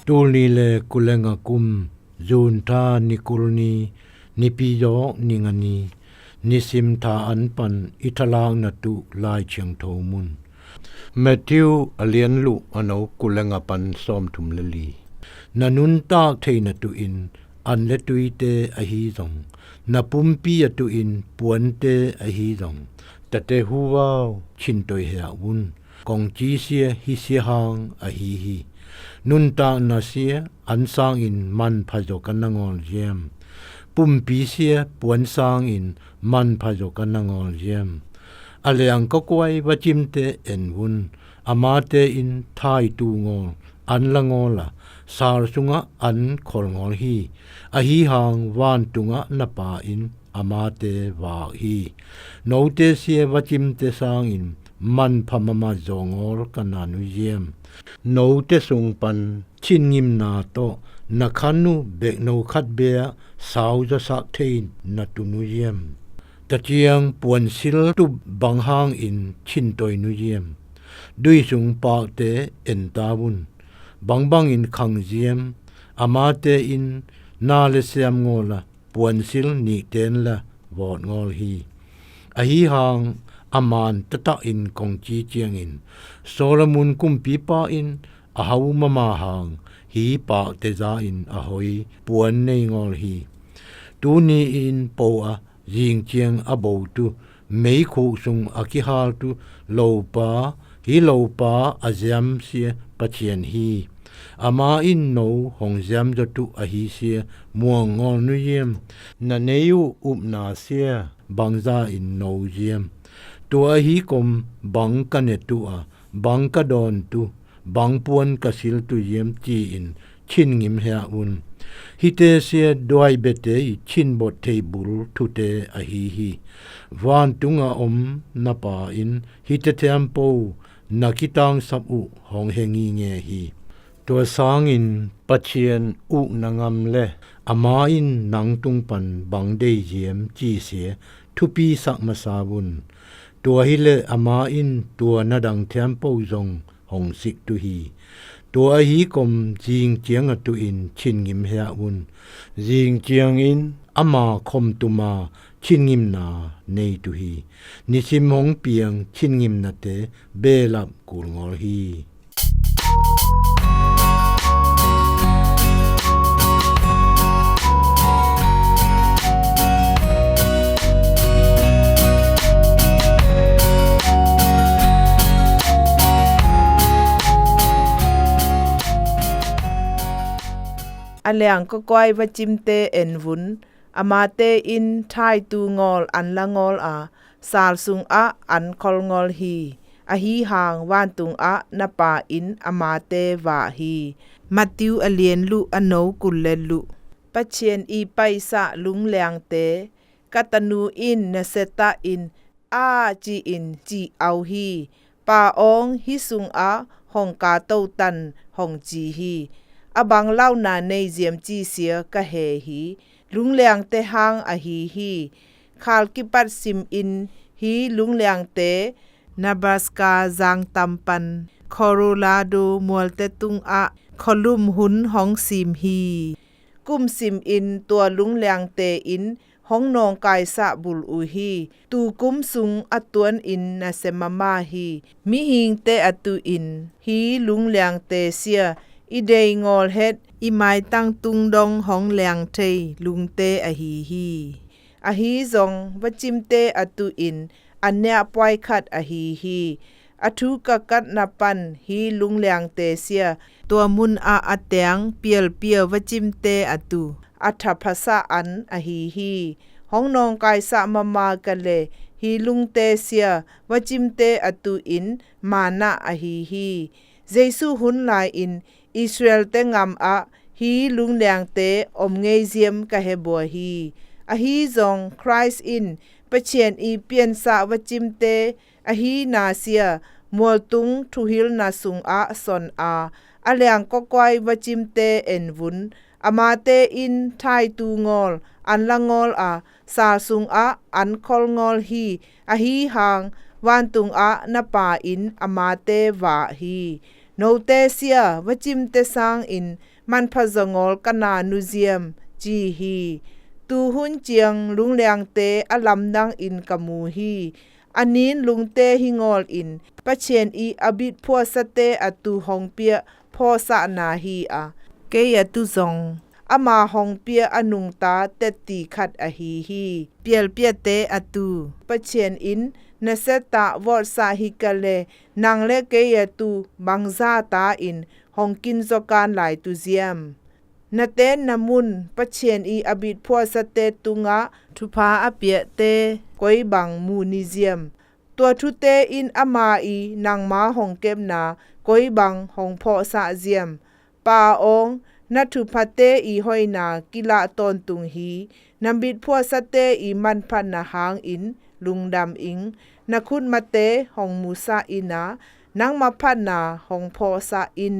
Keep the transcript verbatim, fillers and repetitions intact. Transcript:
Tul ni le kul le nga kum, June tha ni kul ni, nipi zawk ni nga ni, nisim tha an pan i thalakna tuh Lai Thiangtho mun. Matthew a lian luh a no kul le nga pan sawmthum le li. Na nuntak theihna tuh in an le tuite ahi zong, na pumpi a tuh in puante ahi zong, Tate Huvau, chin toi heh un. Kong ci sia hi sia hang ahi hi. Nuntakna sia an sangin manpha zaw ka nangawl ziam. Pumpi sia puan sangin manpha zaw ka nangawl ziam. A liang ka kuai vacimte en vun. Amate in thaitu ngawl an la ngawl a, sal sungah an khol ngawl hi. Ahi hang vantungah na Pa in amate vak hi. Note sia vacimte sangin manpha mahmah zaw ngawl ka na nuziam. Note sung pan chin ngimna tawh na khan uh bekno khat bia sau zasak thei na tu nuziam. Taciang puansil tup bang hangin chin toi nuziam. Dui sung pakte en ta vun. Bangbangin khang ziam. Amate in na le siam ngawl a, puansil nih ten la vawt ngawl hi. Ahi hang a man taktak in kong ci ciangin, Solomon kumpipa in a hau mahmah hang hi pakte za in a hoi puan nei ngawl hi. Tuni in po a zing ciang a bo tu, meikhuk sung a kihal tu, lopa, hi lopa a ziam sia Pathian hi. Ama in no hong ziam zaw tu ahi sia muang ngawl nuziam. Na nei uh upna sia bangza in no ziam. Tua ahi kom bang ka ne tu a, bang ka dawn tu, bang puan ka sil tu ziam ci-in chin ngim heh un. Hite sia duai bete i chin bot thei bul thute ahi hi. Vantunga om na Pa in hite thiampo na kitangsap uh hong he ngingei hi. Tua sangin Pathian ukna ngam le ama in nang tung pan bang dei ziam ci sia thupi sak masa vun. Tua hi le ama in tua na dang thiampo zong hong sik tu hi. Tua ahi kom zing ciang a tu in chin ngim heh un. Zing ciangin ama khom tuma chin ngimna nei tu hi. Nisim hong piang chin ngimnate belap kul ngawl hi. A liang ka kuai vacimte en vun. Amate in thaitu ngawl an la ngawl a, sal sungah an khol ngawl hi. Ahi hang vantungah na Pa in amate vah hi. Matthew a lian luh a no kul le luh. Pathian i paisah lungliangte, ka tanu in nasia tah in a ci-in ci au hi. Pa awng hi sungah hong ka totan hong ci hi. A bang launa nei ziam ci sia ka he hi. Lungliangte hang ahi hi. Khal kipat sim in hi lungliangte Nebraska zangtam pan Colorado mualte tungah kholum hun hong sim hi. Kum sim in tua lungliangte in hong nawngkaisah bul uh hi. Tu kum sung a tuan in nasia mahmah hi. Mihingte a tu in hi lungliangte sia i dei ngawl het i maitang tung dong hong liang thei lungte ahi hi. Ahi zong vacimte a tu in a niah puai khat ahi hi. A thu ka katna pan hi lungliangte sia tua mun ah a teng pialpial vacimte a tu a thaphasah an ahi hi. Hong nawngkaisah mahmah ka le hi lungte sia vacimte a tu in manah ahi hi. Jesu hun lai in Israelte ngam ah hi lungliangte om ngei ziam ka he bua hi. Ahi zong Christ in Pathian i piansah vacimte ahi na sia mualtung thuhilna sungah son a, a liang kawkuai vacimte en vun. Amate in thaitu ngawl an la ngawl a, sal sungah an khol ngawl hi. Ahi hang vantungah na Pa in amate vah hi. Note sia vacimte sangin manpha zawngawl ka na nuziam, ci hi. Tu hun ciang lungliangte a lamdangin ka mu hi. A nin lungte hi ngawlin Pathian ii a bitphuahsate a tu hong pia phawsahna hi a, kei a tu zong ama hong pia a nungta tetti khat ahi hi. Pialpiate a tu Pathian in na siatah vawtsah hi kale, nang le kei a tu bangza ta in hong kinzaw kan lai tu ziam? Na tenna mun Pathian ii a bitphuahsate tungah thupha a piate koi bang mu ni ziam? Tua thute in ama ii nangma hong kepna koi bang hong phawhsah ziam? Pa awng, na thuphate ii hoihna kilah tawntung hi. Na bitphuahsate ii manphatna hangin lungdam ing. Na khutmate hong musah in a, nangma phatna hong phawhsah in.